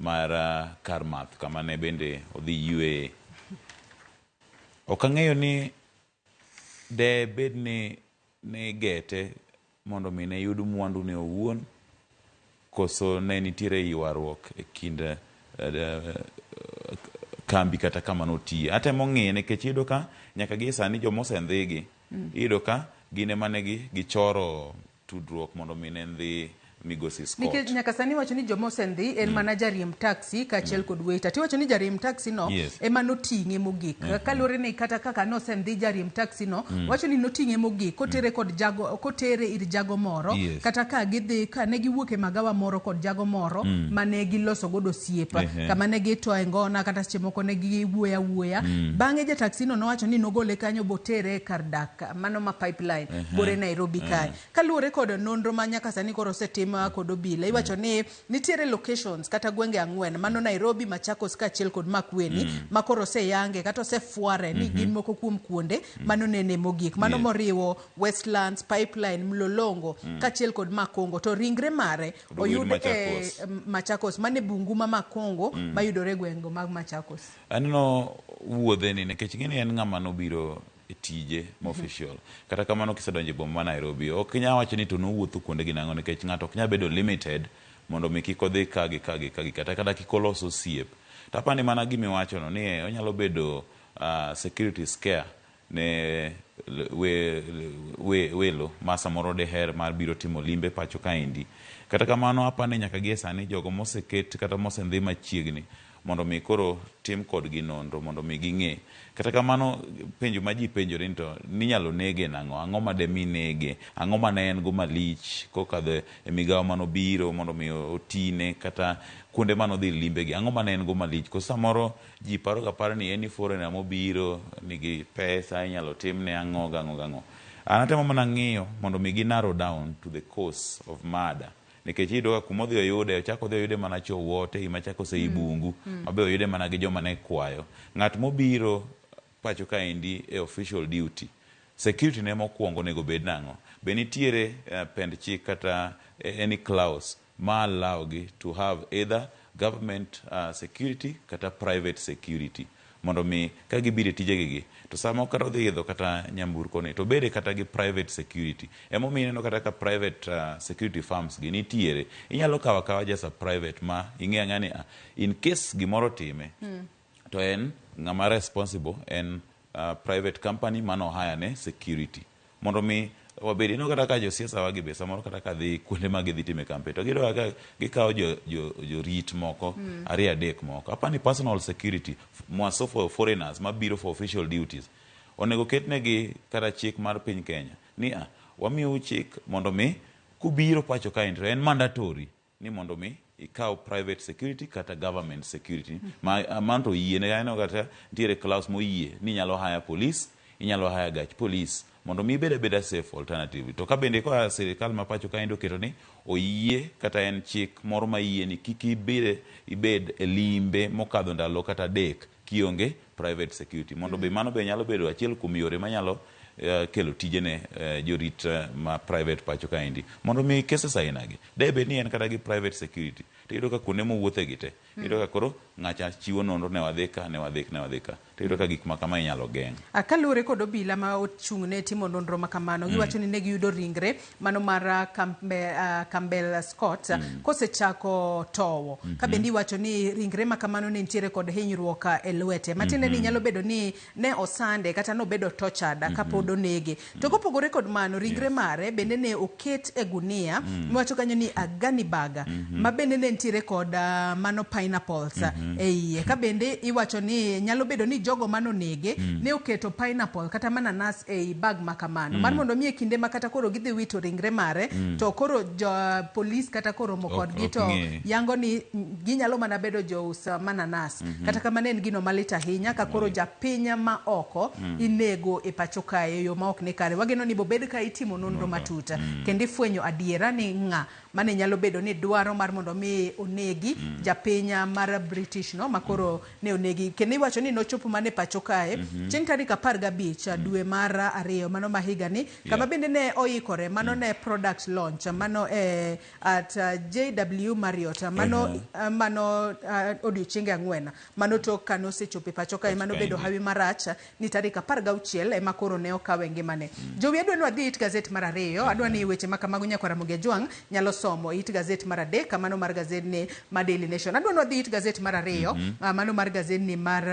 mar kar math kama ne bende odhi yweye. Ok ang'eyo ni de bed ni ne igete mondo mi ne yud mwandu ne owuon, koso ne nitiere ywaruok e kind kambi kata kama notiye. Atemo ng'iye nikech iyudo ka nyaka gi sani joma osendhigi, iyudo ka gin ema ne gichoro tudruok mondo mi ne ndhi migosi Scott. Nikech nyaka sani iwacho ni joma osendhi en mana jariemb taxi kaachiel kod waiter. Tiwacho ni jariemb taxi no ema noting'e mogik. Kaluwore ni kata kaka nosendhi jariemb taxi no, wacho ni noting'e mogik kotere kod jago, kotere ir jago moro, kata ka gidhi ka ne giwuok e magawa moro kod jago moro mane giloso godo osiep, kama ne gitoe ngona kata seche moko ne giwuoyo awuoya. Bang'e ja taxi no nowacho ni nogole kanyo botere kar dak mano ma Pipeline bore Nairobi kae. Kaluwore kod nonro ma nyaka sani koro osetim kod obila, iwacho ni nitiere locations kata gwenge ang'wen mano Nairobi, Machakos kaachiel kod Makueni ma koro oseyange kata osefware ni gin moko kuom kuonde mano nene mogik mano moriwo Westlands, Pipeline, Mlolongo kaachiel kod Makongo, to ringre mare Oyud oyud e Machakos. Machakos mane bungu ma Makongo mayudore e gwenge mag Machakos. Aneno wuodheni nikech ing'eni en ng'ama nobiro e tije ma official. Kata kamano kisedonjo e boma ma Nairobi, ok inyal wacho ni to nowuotho kuonde gi nang'o, nikech ng'ato ok nyal bedo limited mondo mi kik odhi ka gi ka gi ka gi kata kik olos osiep. To apani mana gimiwacho no ni onyalo bedo security scare ne welo ma samoro deher mar biro timo limbe pacho kaendi. Kata kamano apani nyaka gie sani jogo moseket kata mosendhi machiegni mondo mi koro tim kodgi nonro mondo mi ging'e. Kata kamano penjo ma ji penjore ni to ninyalo nege nang'o? Ang'o ma demi nege? Ang'o mane en go malich kokadho e migawo manobiro mondo mi otine kata kuonde manodhi limbe gi? Ang'o mane en go malich? Koso samoro ji paro ga para ni any foreigner mobiro nigi pesa inyalo timne ang'o gang'o gang'o. An atemo mana ng'iyo mondo mi gi narrow down to the cause of murder. Nikech iyudo ka kuma odhi oyude, ochako odhi oyude mana Chowote, ei Machakos ei bungu, mabe oyude mana gi joma ne kwayo. Ng'at mobiro pacho kaendi e official duty, security ne mokwongo onego bed nang'o? Be nitiere pend chik kata any clause ma allow gi to have either government security kata private security mondo mi ka gibiro e tijegi gi to sama kata odhi idho kata nyamburko ni to obede kata gi private security. Emomiyo ineno kata ka private security firms gi nitiere, inyalo kawo akawa just a private ma ing'eyo ang'eya ni in case gimoro otime to en ng'ama responsible en private company mano hire ne security mondo mi wabed. Ineno kata ka josiasa wagi be samoro kata ka dhi kuonde ma gidhi time campaign to giyudo ka gikawo jorit moko ariyo adek moko. Apani personal security mwaso for foreigners mabiro for official duties onego ketnegi kata chik mar piny Kenya ni wamiyou chik mondo mi kubiro pacho kaendi to en mandatory ni mondo mi ikaw private security kata government security ma mano to oyiene. Aneno kata nitiere clause moyie ni inyalo hire police, Inyalo hire gach polis mondo mi ibed abeda safe alternative. To ka bende koa sirikal ma pacho kaendi oketo ni oyie kata en chik moro ma yie ni kik ibed, ibed e limbe mokadho ndalo kata adek kionge private security. Mondo be mano be nyalo bedo achiel kuom yore manyalo kelo tije ne jorit ma private pacho kaendi. Mondo mi cases aina gi, de bed ni en kata gi private security, to iyudo ka kuonde mowuothe gi te, iyudo ka koro ng'acha chiwo nonro ne wadhi ka, ne wadhi, ne wadhi ka. To iyudo ka gik ma kama inyalo geng'. Kaluwore kod obila ma ochung' ne timo nonro ma kamano, giwacho ni ne giyudo ringre mano mar Campbell Scott kosechako towo. Ka bende iwacho ni ringre ma kamano ne nitiere kod hinyruok e lwete. Matiende ni nyalo bedo ni ne osande kata nobedo tortured kapod onege. To kopogore kod mano, ringre mare bende ne oket e gunia, miwacho kanyo ni a gunny bag, ma bende ne nitiere kod mano pineapples e iye. Ka bende iwacho ni nyalo bedo ni jogo manonege ne oketo pineapple kata mananas ei bag ma kamano. Mar mondo mi e kinde ma kata koro gidhi wito ringre mare, to koro jo polis kata koromo kodgi to yango ni ginyalo mana bedo jous mananas. Kata kamano en gino malit ahinya ka koro japiny ma oko inego e pacho kae e yo ma ok ni kare. Wageno ni bobed ka itimo nonro matut kendo ifwenyo adiera ni ng'a mane nyalo bedo ni dwaro mar mondo mi onegi japiny mar British no makoro ne onegi. Kendo iwacho ni nochopo mana e pacho kae chieng' tarik 15 dwe mar 2 mano ma higani, kama bende ne oikore mano ne product launch mano at JW Marriott mano mano odiochienge 4 mano tok kane osechopo e pacho kae mano bedo hawi marach ni tarik 16 ema koro ne okawe ngimane. Jowi, adwa ni wadhi it gazet mar 2, adwa ni weche ma kamago nyakwar Ramogi Ajwang' nyalo somo it gazet mar 3 mano mar gazet ni mar Daily Nation. Adwa ni wadhi it gazet mar 2 mano mar gazet ni mar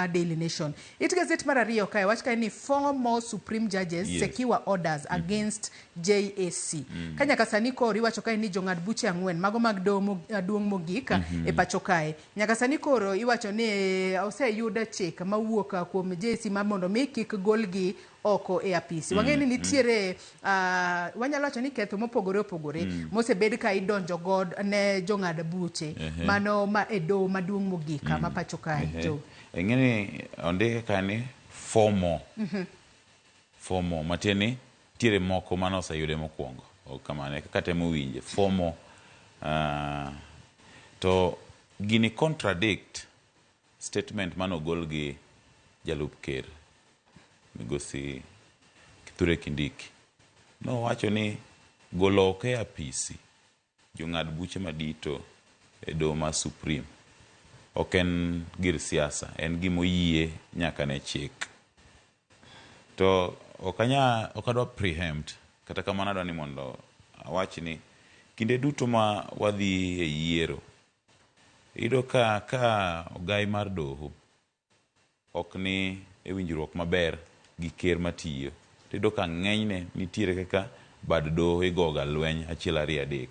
Daily Nation. It gazet mar 2 kae wach kae ni 4 more supreme judges secure orders against JSC. Ka nyaka sani koro iwacho kae ni jong'ad buche 4 mago mag doho maduong' mogik e pacho kae. Nyaka sani koro iwacho ni oseyud chik mawuok kuom JSC mar mondo mi kik golgi oko e apisi. Wang'eyo ni nitiere wanyalo wacho ni ketho mopogore opogore mosebed ka idonjo god ne jong'ad buche mano ma e doho maduong' mogik ma pacho kae. Ing'e ni ondike ka ni 4 more. 4 more matiende ni nitiere moko mane oseyude mokwongo. Ok kamano e kaka atemo winje. 4 more. To gini contradict statement mane ogol gi jalup ker migosi Kithure Kindiki. Nowacho ni golo oko e apisi jong'ad buche madito e doho mar Supreme ok en gir siasa, en gima oyie nyaka ne chik. To ok adwa preempt, kata kamano adwa ni mondo awach ni kinde duto ma wadhi e yiero, iyudo ka ogai mar doho ok ni e winjruok maber gi ker matiyo, tiyudo ka ng'enyne nitiere kaka bad doho igoga lweny 1 2 3.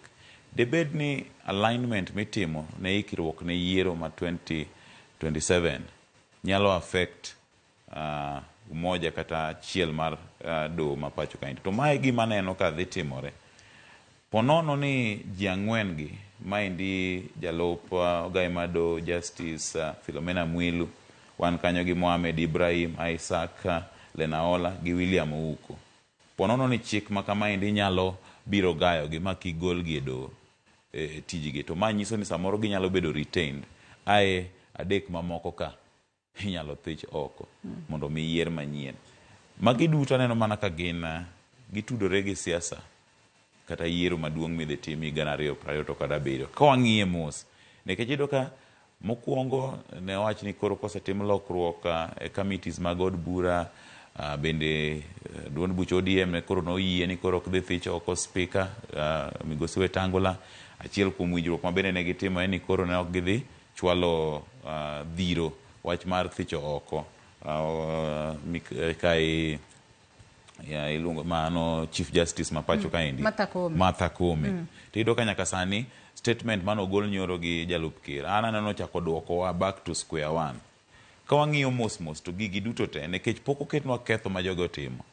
Debed ni alignment mitimo ne ikruok ne yiero ma 2027 nyalo affect umoja kata achiel mar doho ma pacho kaendi. To mae gima aneno ka dhi timore. Ponono ni ji 4 gi, maendi jalup ogai mar doho Justice Philomena Mwilu, wan kanyo gi Mohamed Ibrahim, Isaac Lenaola gi William Ouko. Ponono ni chik ma kamaendi nyalo biro gayo gi ma kik golgi e doho e tijgi. To ma nyiso ni samoro ginyalo bedo retained. Ae 3 mamoko ka inyalo thich oko mondo mi yier manyien. Magi duto aneno mana ka gin gitudore gi siasa kata yiero maduong' midhi tim higa 2027. Ka wang'iye mos, nikech iyudo ka mokwongo ne owach ni koro kosetim lokruok e committees mag od bura, bende duond buch ODM ne koro noyie ni koro ok dhi thich oko speaker migosi Wetangula. Achiel kuom winjruok ma bende ne gitimo en ni koro ne ok gidhi chwalo dhiro wach mar thicho oko kai iluongo mano Chief Justice ma pacho kaendi Martha Koome. Martha Koome. To iyudo ka nyaka sani statement mane ogol nyoro gi jalup ker an aneno ochako duokowa back to square one. Ka wang'iyo mos mos to gigi duto te nikech pok oketnwa ketho ma jogi otimo.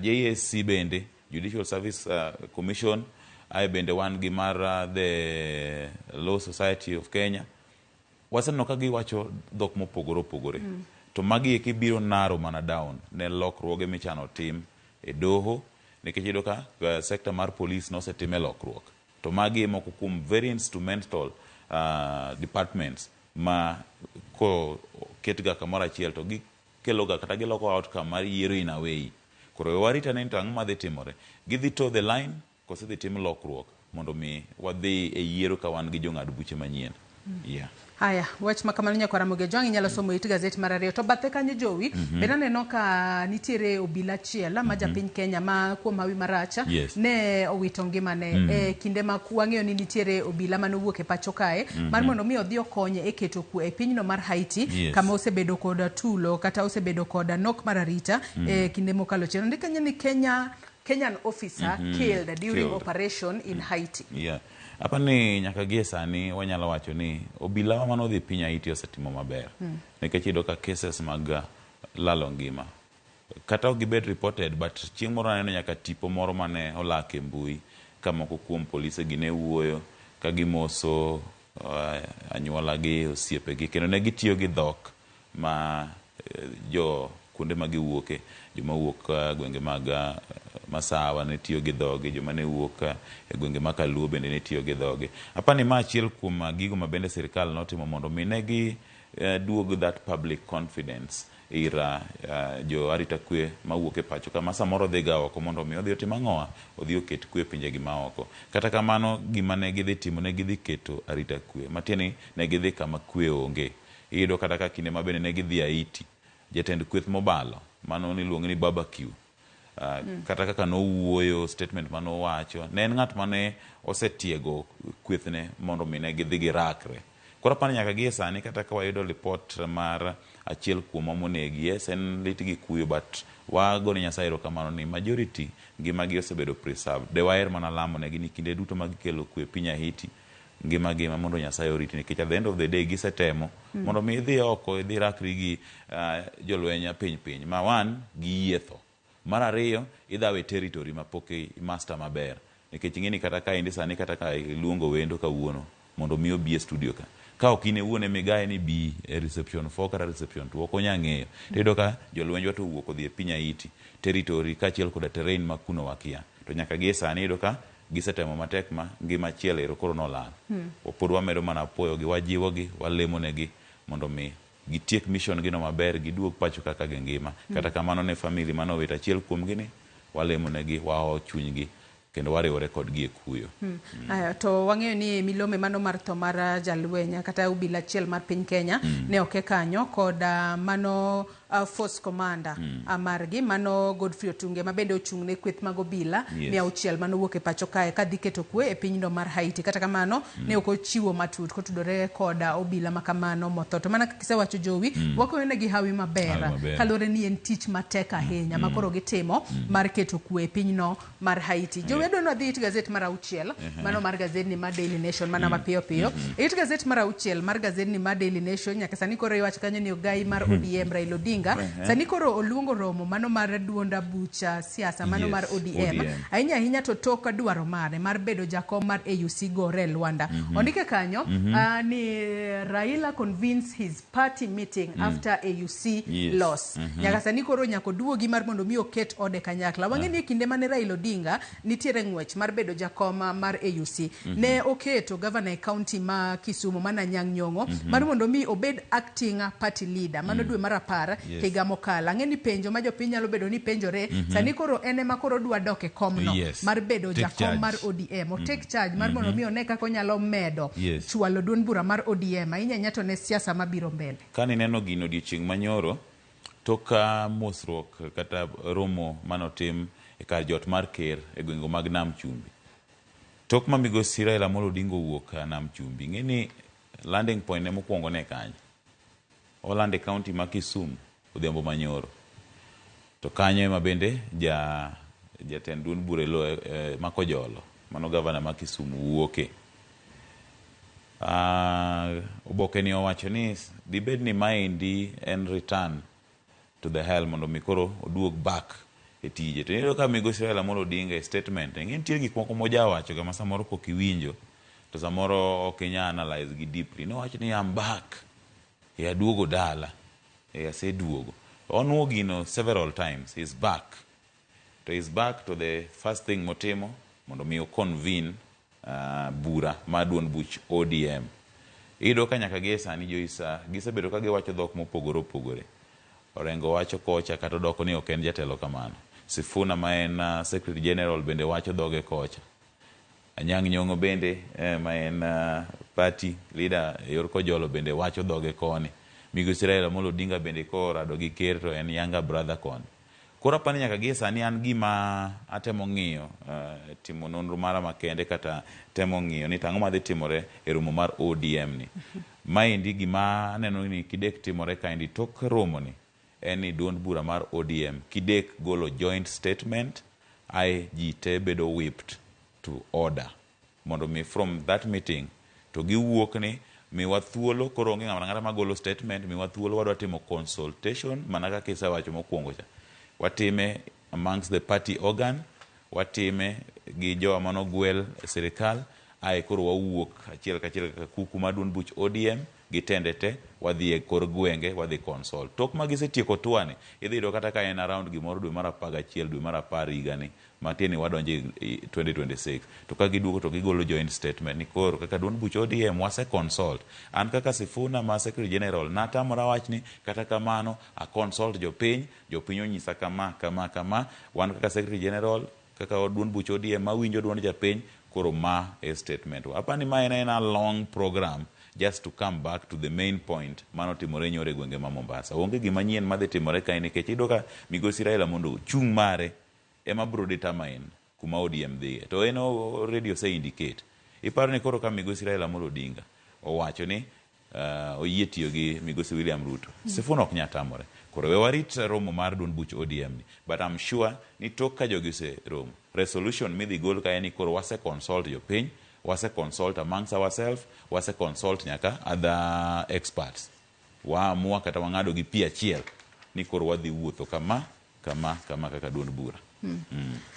JSC bende Judicial Service Commission, ae bende wan gi mar the Law Society of Kenya. Waseneno ka giwacho dhok mopogore opogore. To magi eki biro narrow mana down ne lokruoge michano tim e doho nikech iyudo ka sector mar police nosetime lokruok. To magi e moko kuom very instrumental departments ma ko ketga kamoro achiel to gikeloga kata giloko outcome mar yiero in a way. Koro we warit ane ni to ang'o madhi timore. Gidhi toe the line kose idhi tim lokruok mondo mi wadhi e yiero ka wan gi jong'ad buche manyien. Yeah. Haya, wach ma kamano nyakwar Ramogi Ojwang' inyalo somo it gazet mar ariyo. To bathe kanyo Jowi, bende aneno ka nitiere obila achiel ma japiny Kenya ma kuom hawi marach ne owito ngimane e kinde ma wang'eyo ni nitiere obila mane owuok e pacho kae mar mondo mi odhi okony e keto kwe e pinyno mar Haiti kama osebedo kod tulo kata osebedo kod nok mar arita e kinde mokalo chien. Ondik kanyo ni Kenya Kenyan officer killed during Killed. operation in Haiti. Yeah. Apa ni nyaka gie sani wanyalo wacho ni obilawa manodhi e piny Haiti osetimo maber. Nikech iyudo ka cases mag lalo ngima kata ok gibed reported but chieng' moro aneno nyaka tipo moro mane olak e mbui ka moko kuom polise gi ne wuoyo ka gimoso anyuola gi osiepegi kendo ne gitiyo gi dhok ma jo kuonde ma giwuoke, joma wuok gwenge mag Masawa ne tiyo gi dhogi, joma ne wuok e gwenge ma Kaluo bende ne tiyo gi dhogi. Apani ma achiel kuom gigo ma bende sirikal notimo mondo mi ne gi duog that public confidence ir jo arita kwe mawuok e pacho ka ma samoro dhi ga oko mondo mi odhi otim ang'owa, odhi oket kwe e pinje gi maoko. Kata kamano gima ne gidhi timo ne gidhi keto arita kwe, matiende ni ne gidhi kama kwe onge. Iyudo kata ka kinde ma bende ne gidhi Haiti, jatend kweth mobalo mano niluongo ni Barbecue kata kaka nowuoyo, statement manowacho, ne en ng'at mane osetiego kwethne mondo mi ne gidhi girakre. Koro apani nyaka gie sani kata ka wayudo ripot mar achiel kuomwa monegi, yes en lit gi kuyo but wagone Nyasaye erokamano ni majority ngimagi osebedo preserved. De waher mana lamo negi ni kinde duto ma gikelo kwe e piny Haiti, ngima gi ma mondo Nyasaye oriti nikech at the end of the day gisetemo mondo mi idhi oko idhi rakri gi jolweny piny piny ma one giyie tho. Mar ariyo idhawo e territory ma pok i master maber nikech ing'e ni kata kaendi sani kata ka iluongo wendo kawuono mondo mi obi e studio ka ka ok in iwuon emigaye ni bi e reception 4 kata reception 2 ok onya ng'eyo. Tiyudo ka jolwenjwa to owuok odhi e piny Haiti territory kaachiel koda terrain ma kuno wakia. To nyaka gie sani iyudo ka gisetemo matek ma ngima achiel ero koro nolal. Pod wamedo mana puoyogi, wajiwogi, walemonegi mondo mi gitiek mission gino maber, giduog pacho kaka gingima. Kata kamano ne family manowito achiel kuomgi ni, walemonegi, waho chunygi kendo wariwore kodgi e kuyo. Aya, to wang'eyo ni milome mano mar tho mar jalweny kata obila achiel mar piny Kenya ne oke kanyo kod mano force commander margi mano Godfrey Otunge ma bende ochung' ne kweth mag obila 600 manowuok e pacho kae kadhi keto kwe e pinyno mar Haiti. Kata kamano ne ok ochiwo matut kotudore kod obila ma kamano motho. To mana kaka isewacho Jowi, wakoyo negi hawi maber Hawi maber. kaluwore ni en tich matek ahinya ma koro gitimo mar keto kwe e pinyno mar Haiti. Jowi adwa ni wadhi it gazet mar auchiel, mano mar gazedni mar Daily Nation mana mapiyo piyo. It gazet mar auchiel mar gazedni mar Daily Nation nyaka sani koro iwacho kanyo ni ogai mar ODM Raila Odinga sani koro oluongo romo mano mar duond bucha siasa mano mar ODM ODM. ahinya ahinya to tok dwaro mare mar bedo jakom mar AUC gore e Lwanda. Ondike kanyo ni Raila convenes his party meeting after AUC loss. Nyaka sani koro nyaka oduogi mar mondo mi oket ode kanyakla. Wang'e ni e kinde mane Raila Odinga nitiere ng'wech mar bedo jakom mar AUC ne oketo gavana e county ma Kisumu mana Anyang' Nyong'o mar mondo mi obed acting party leader mano dwe mar 10 higa mokalo. Ang'e ni penjo ma jopiny nyalo bedo ni penjore sani koro en ema koro odwa dok e komno mar bedo Take jakom charge. mar ODM. O take charge mar mondo mi one kaka onyalo medo chwalo duond bura mar ODM ahinya ahinya to ne siasa mabiro mbele. Kane ineno gino odiochieng' manyoro, tok mosruok kata romo manotim e kar jot mar ker e gwenge mag Nam Chumbi. Tok ma migosi Raila Amolo Odinga owuok Nam Chumbi, ing'e ni landing point ne mokwongo ne kanye? Oland e county ma Kisumu odhiambo manyoro. To kanyo ema bende jatend duond bura ma Kojolo, mano gavana ma Kisumu wuoke. Oboke ni owacho ni dibed ni maendi en return to the hell mondo mi koro oduog back e tije. To iyudo ka migosi Raila Amolo Odinga e statement, ing'e nitie gik moko mojawacho ga ma samoro kok iwinjo to samoro ok inya analyze gi deeply. Nowacho ni I'm back, e aduogo dala. E aseduogo. Onuo gino several times. He's back. To he's back to the first thing motimo mondo mi o convene bura mar duond buch ODM. Iyudo ka nyaka gi e sani Joyce gisebedo ka giwacho dhok mopogore opogore. Orengo wacho kocha kata odoko ni ok en jatelo kamano. Sifuna ma en Secretary General bende wacho dhoge kocha. Anyang' Nyong'o bende ma en party leader e yor Kojolo bende wacho dhoge koni. Migosi Raila Amolo Odinga bende korado gi ker to en younger brother koni. Koro apani nyaka gie sani an gima atemo ng'iyo, timo nonro mara makende kata temo ng'iyo ni to ang'o madhi timore e romo mar ODM ni. Maendi gima aneno ni kidek timore kaendi tok romo ni en ni duond bura mar ODM kidek golo joint statement ae ji te bedo whipped to order mondo mi from that meeting to giwuok ni miwa thuolo koro onge ng'ama ang'ata magolo statement miwa thuolo wadwa timo consultation mana kaka isewacho mokwongo cha watime amongst the party organ watime gi jowa manogwel e sirikal ae koro wawuok achiel kachiel kaka kuku mar duond buch ODM gi tende te wadhi e kor gwenge wadhi consult tok ma gisetieko tour ni idhi yudo kata ka en around gimoro dwe mar 11 dwe mar 10 higani matiende ni wadonjo e 2026 to ka giduogo to gigolo joint statement ni koro kaka duond buch ODM wase consult an kaka Sifuna ma Secretary General natamora wachni kata kamano a consult jopiny jopiny onyisa kama kama kama wan kaka Secretary General kaka duond buch ODM mawinjo duond japiny koro ma e statement wa apani ma en aena long program just to come back to the main point manotimore nyoro e gwenge ma Mombasa onge gima nyien madhi timore kae nikech iyudo ka migosi Raila mondo chung' mare ema bro determine kuma ODM dhiye to en already ose indicate iparo ni koro ka migosi Raila Amolo Odinga owacho ni oyie tiyo gi migosi William Ruto Sifuna ok nyal tamore koro we warit romo mar duond buch ODM ni but I'm sure ni tok ka jogi oseromo resolution midhi gol kae ni koro wase consult jopiny wase consult amongst ourselves wase consult nyaka other experts waamua kata wang'ado gi pi achiel ni koro wadhi wuotho kama kama kama kaka duond bura.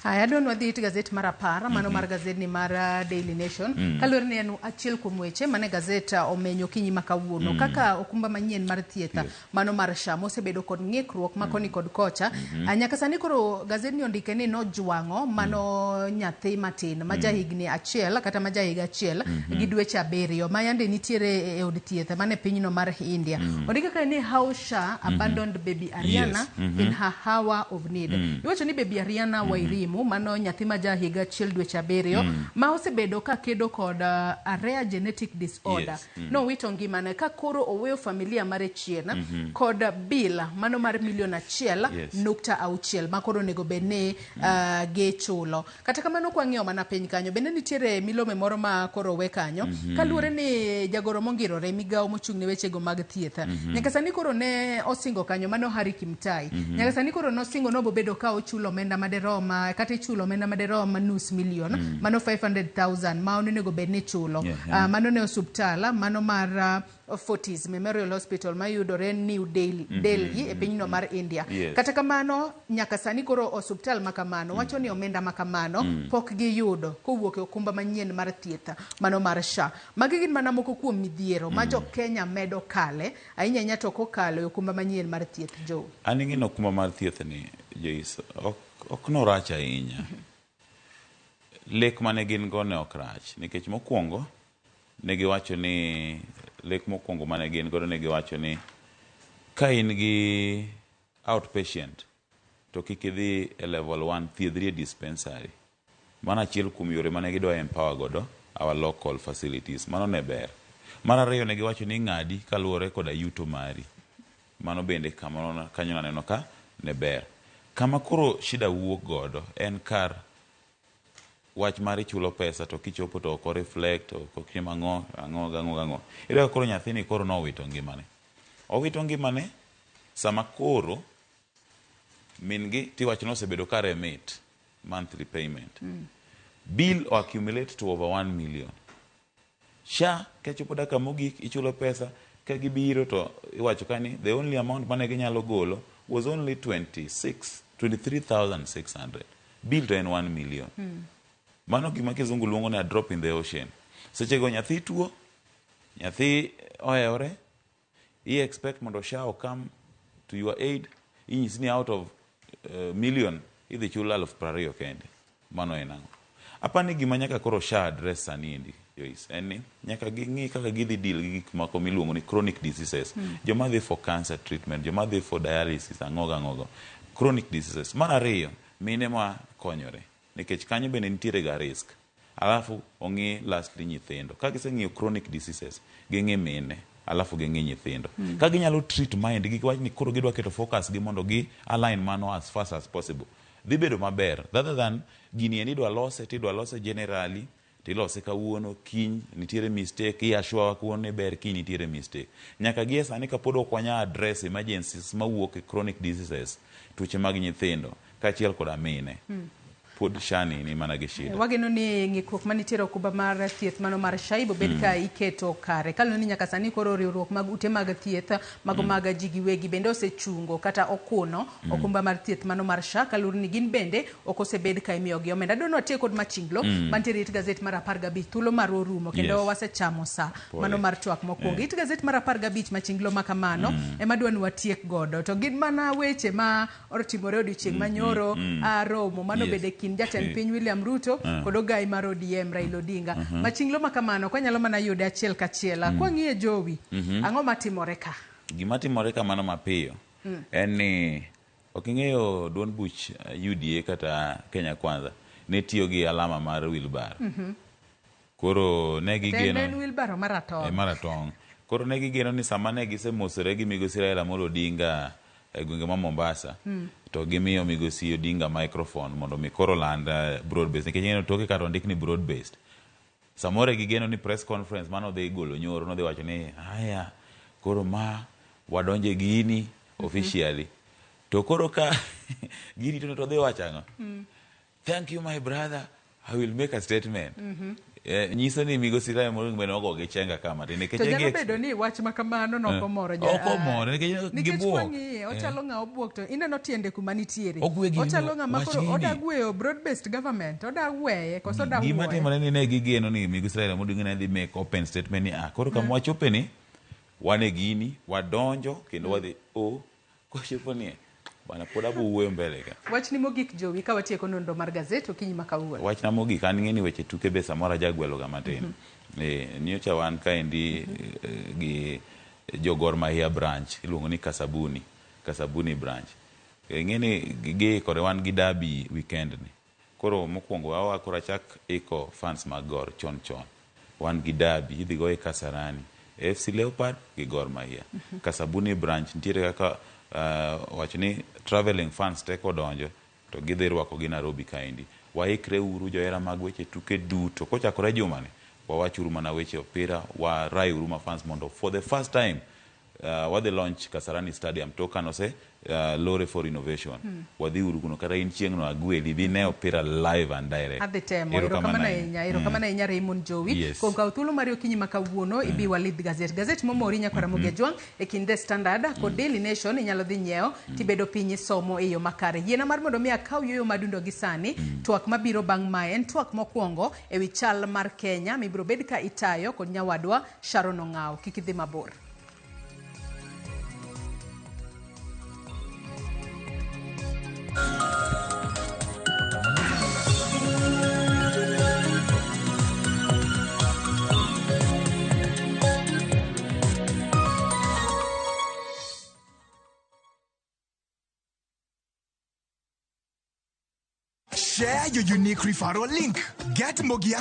Haya, adwa ni wadhi it gazet mar apar, mano mar gazedni mar Daily Nation. Kaluwore ni en achiel kuom weche mane gazet omenyo okinyi ma kawuono. Kaka okumba manyien mar thieth, mano mar SHA, mosebedo kod ng'ikruok ma koni kod kocha. Nyaka sani koro gazedni ondike ni nojwang'o mano nyathi matin ma jahigni 1 kata ma jahiga 1 gi dweche 7 ma yande nitiere e od thieth mane pinyno mar India. Ondike kae ni how SHA abandoned baby Ariana in her hour of need. Iwacho ni baby Ariana Wairimu, mano nyathi ma ja higa 1 dweche 7 ma osebedo ka kedo kod a rare genetic disorder. Nowito ngimane ka koro oweyo familia mare chien kod bill mano mar milion 1 nukta 6 ma koro onego bed ni gichulo. Kata kamano kwang'iyo mana piny kanyo bende nitiere milome moro ma koro owe kanyo kaluwore ni jagoro mongirore migawo mochung' ne wechego mag thieth nyaka sani koro ne osingo kanyo mano Harry Kimtai nyaka sani koro nosingo nobobedo ka ochulo omenda maderom kata ichulo omenda maderom nus million mano 500,000 ma onego bed ni ichulo mano ne osuptal mano mar Fortis Memorial Hospital mayudore New Delhi, Delhi e pinyno mar India. Kata kamano nyaka sani koro osuptal ma kamano wacho ni omenda ma kamano pok giyudo kowuok e okumba manyien mar thieth mano mar SHA. Magi gin mana moko kuom midhiero ma jo Kenya medo kale ahinya ahinya to kokalo e okumba manyien mar thieth Joe. An ing'e ni okumba mar thieth ni Joyce ok norach ahinya. Lek mane gin go ne ok rach nikech mokwongo ne giwacho ni lek mokwongo mane gin godo ne giwacho ni ka in gi outpatient to kik idhi e level 1 thiedhri e dispensary. Mano achiel kuom yore mane gidwa empower godo our local facilities. Mano ne ber. Mar ariyo ne giwacho ni ng'adi kaluwore koda yuto mari. Mano bende kamano kanyo naneno ka ne ber. Kama koro shida wuok godo en kar wach mar ichulo pesa to kichopo to ok o reflect ok otim ang'o ang'o gang'o gang'o. Iyudo ka koro nyathini koro nowito ngimane. Owito ngimane sama koro min gi tiwacho ni osebedo ka remit monthly payment. Bill o accumulate to over 1 million. SHA kachopo dakika mogik ichulo pesa ka gibiro to iwacho ka ni the only amount mane ginyalo golo was only 26 23,600. Bill to en 1 million. Mano gima kizungu luongo ni a drop in the ocean. Sechego nyathi tuo, nyathi ohewore, i expect mondo SHA okam to your aid, inyisi ni out of million idhi chul 20,000 kende. Mano en ang'o? Apani gima nyaka koro SHA address sani endi, Joyce, en ni nyaka ging'i kaka gidhi deal gi gik moko miluongo ni chronic diseases. Joma dhi for cancer treatment, joma dhi for dialysis, ang'o gang'o go. Chronic diseases. Mar ariyo, mine ma konyore. Nikech kanyo bende nitiere ga risk. Alafu ong'i lastly nyithindo. Ka giseng'iyo chronic diseases, ging'i mine, alafu ging'i nyithindo. Ka ginyalo treat mind gi giwach ni koro gidwa keto focus gi mondo gi align mano as fast as possible. Dhi bedo maber. Rather than gini en idwa lose, tidwa lose generally, tilose kawuono, kiny nitiere mistake, i assure wa kawuono ni ber, kiny nitiere mistake. Nyaka gie sani kapod ok wanya address emergencies mawuok e chronic diseases, tuoche mag nyithindo, kaachiel koda mine. Pod SHA ni ni mana gi shida. Wageno ni ng'ikruok manitiere okumba mar thieth mano mar SHA ibiro bed ka iketo kare. Kaluwore ni nyaka sani koro riwruok mag ute mag thieth mago mag ji giwegi bende osechungo kata okuno okumba mar thieth mano mar SHA kaluwore ni gin bende ok osebed ka imiyogi omenda. Adwa ni watiek kod Machinglo mantiere it gazet mar 15 thuolo marwa orumo kendo wasechamo sa mano mar twak mokwongo. It gazet mar 15 Machinglo ma kamano ema adwa ni watiek godo. To gin mana weche ma otimore odiochieng' manyoro romo mano bede kind jatend piny William Ruto kod ogai mar ODM Raila Odinga. Machinglo ma kamano kwanyalo mana yude achiel kachiel. Kwang'iye Jowi, ang'o matimore ka? Gima timore kamano mapiyo en ni ok ing'eyo duond buch UDA kata Kenya Kwanza ne tiyo gi alama mar wheelbarrow. Koro ne gigeno en wheelbarrow maratong'. Maratong'. Koro ne gigeno ni sama ne gisemosore gi migosi Raila Amolo Odinga e gwenge ma Mombasa, to gimiyo migosi Odinga microphone mondo mi koro land broad based. Nikech ing'eyo toke kata ondik ni broad based. Samoro gigeno ni press conference mano dhi golo nyoro nodhi wacho ni haya koro ma wadonje gini officially. To koro ka gini to dhi wacho ang'o? Thank you my brother, I will make a statement. Nyiso ni migosi Raila Amolo Odinga nogo gi chenga kama tin nikech To nyalo bedo ni wach ma kamano nokomoro Ok omore nikech gibuok. Kwang'iye ochalo ng'a obuok to ineno tiende kuma nitiere. Ochalo ng'ama koro oda gweyo broad based government, oda weye koso oda Gima timore ni ne gigeno ni migosi Raila Amolo Odinga ne dhi make open statement ni koro kama wachope ni wan e gini wadonjo kendo wadhi o kochopo ni bana pod abo wuoyo mbele ka. Wachni mogik Jowi ka watieko nonro mar gazet okinyi ma kawuono. Wachna mogik an ng'e ni weche tuke be samoro ajagwelo ga matin. Nyocha wan kaendi gi jo Gor Mahia branch iluongo ni Kasabuni, Kasabuni branch. Ing'e ni giikore wan gi derby weekend ni. Koro mokwongo wawa koro achak iko fans mag Gor chon chon. Wan gi derby idhi goye Kasarani. AFC Leopard gi Gor Mahia. Kasabuni branch nitiere kaka wacho ni traveling fans te kodonjo to gidhi rwako gi Nairobi kaendi. Waikre uru johera mag weche tuke duto. Kochakore jumani, wawach uru mana weche opira, warai uru ma fans mondo for the first time wadhi launch Kasarani Stadium tok kanose lore for innovation. Wadhi uru kuno kata in chieng' no agweli dhi ne opira live and direct. Adhi temo. Erokamano ahinya. Erokamano ahinya Raymond Jowi. Kuom kawo thuolo mari okinyi ma kawuono ibi walidh gazet. Gazet momori nyakwara Ramogi Ajwang' e kind The Standard kod Daily Nation inyalo dhi nyiewo tibedo piny isomo e yo makare. Yiena mar mondo mi akaw yueyo madundo gi sani. Twak mabiro bang' mae en twak mokwongo ewi chal mar Kenya mibiro bed ka itayo kod nyawadwa Sharon Ong'aw. Kik idhi mabor. Share your unique referral link. Get Mogia